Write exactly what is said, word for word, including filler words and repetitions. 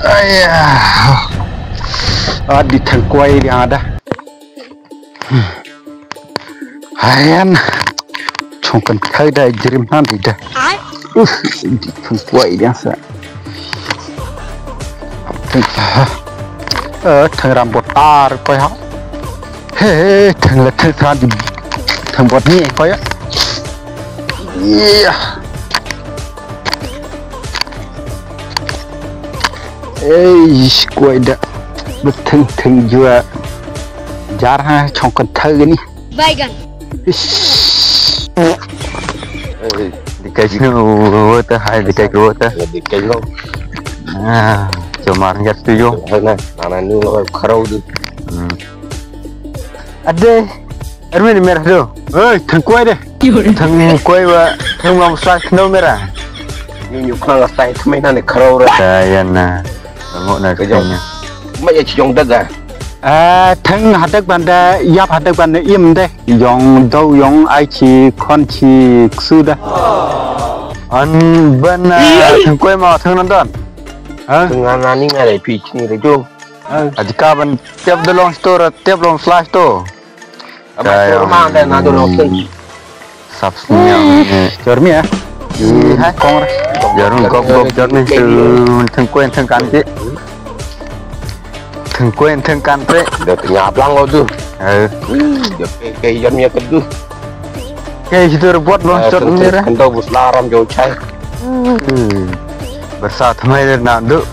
Aiya. Ah, di thang kwai di ada. Harian. Chong kan thai da jrim nan di da. Uf, di thang kwai di sa. Thang, eh, thang rambut ar koi ha. He, he, thang la thang tran di thang bot ni koi ya. Iya. Ei, koi da. Betheng theng jua. Jar ha chong kan thau ni. Baigan. Ish. Di kai snu wata hai di kai wata. Di kai lo. Ah, cuma ngat tu yo. Hai na, nana nu lo kharau di. Hmm. Ade, armin mer do. Oi, thang kwai de. Thang kwai wa, thang ngam sa khno mera. Ni nyu khna la sai thmai na ne kharau ra. Kaya na. Ngok na kanya. Ma ya chong daga. Ah, thang hadak banda, yap hadak banda im de. Yong do yong ai chi khon chi ksu da. An ban, ah, thang kwai ma thang nan don. Ha? Thang nan ni ngai phi chini re jo. Adika ban tep de long sto ra tep long slash to. Ama Kaya. Chor ma da na do long thang. Sap sniang. Chor mi ah. Hai kong ra. Jarum kok kok jor ni tu thang kuen thang kan ti. Thang kuen thang kan ti. Da tengah blang lo tu. Eh. Da kai kai jor mi ka tu. Kai situ rebot long shot ni ra. Kendo bus laram jauh chai. Bersat mai na du.